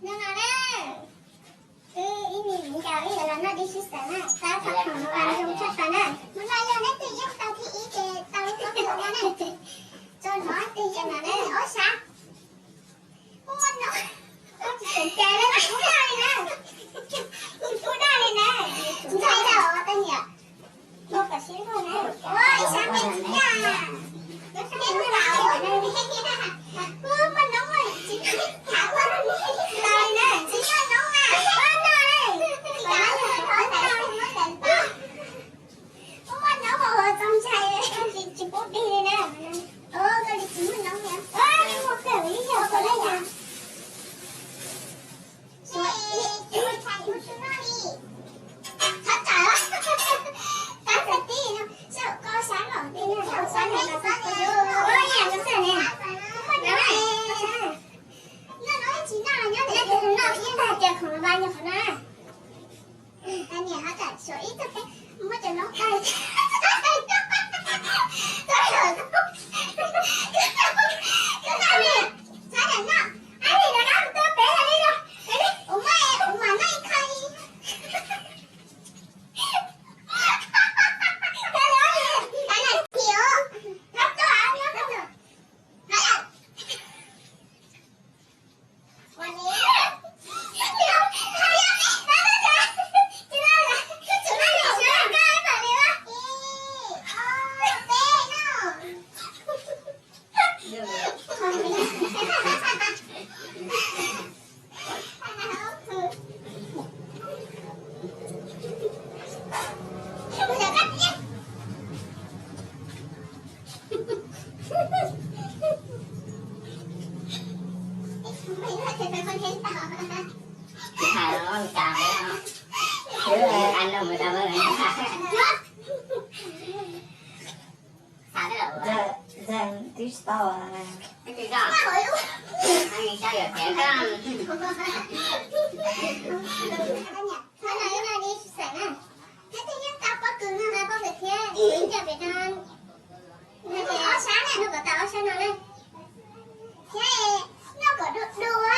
No no na, wb ib me viv ncaus wb yuav los noj dib sib xeem na, tab tom khoom no zoo tshaj plaws na. Hnub no yog neb twg yeej tau thib ib ces tau lub koob hmoov no na. Tso nov twg yeej no na, ob sab. Ua no, tsis tseem cas li, tsis pub daj li na, tsis pub daj li na. Ntshai daj os tej niam. Ua kom sib luag na. Ua ib sab me tsis daj. Ua muaj noob tsis tham ua li na, tsis muaj noob na. Ua no li. Ua muaj noob ua txaus ntshai, tsis pub dig li na. Ua koj li tsis muaj noob na. Ua li muaj kawg li yog koj li yog. Thov txawm, tab sis tib no, sab ko sab los tib no, sab no, sab no, ua yam no xwb ne. Muaj noob na. Noj noob tsis noj los nyob ntawm no, noj ib tag ces khoom los nyob qhov no. Niam ho txawm suav ib tug peb muab cov noob tag. Twb tsis tau. Ob sab na, noj kom tas ob sab no na. Thiab noj kom dua dua.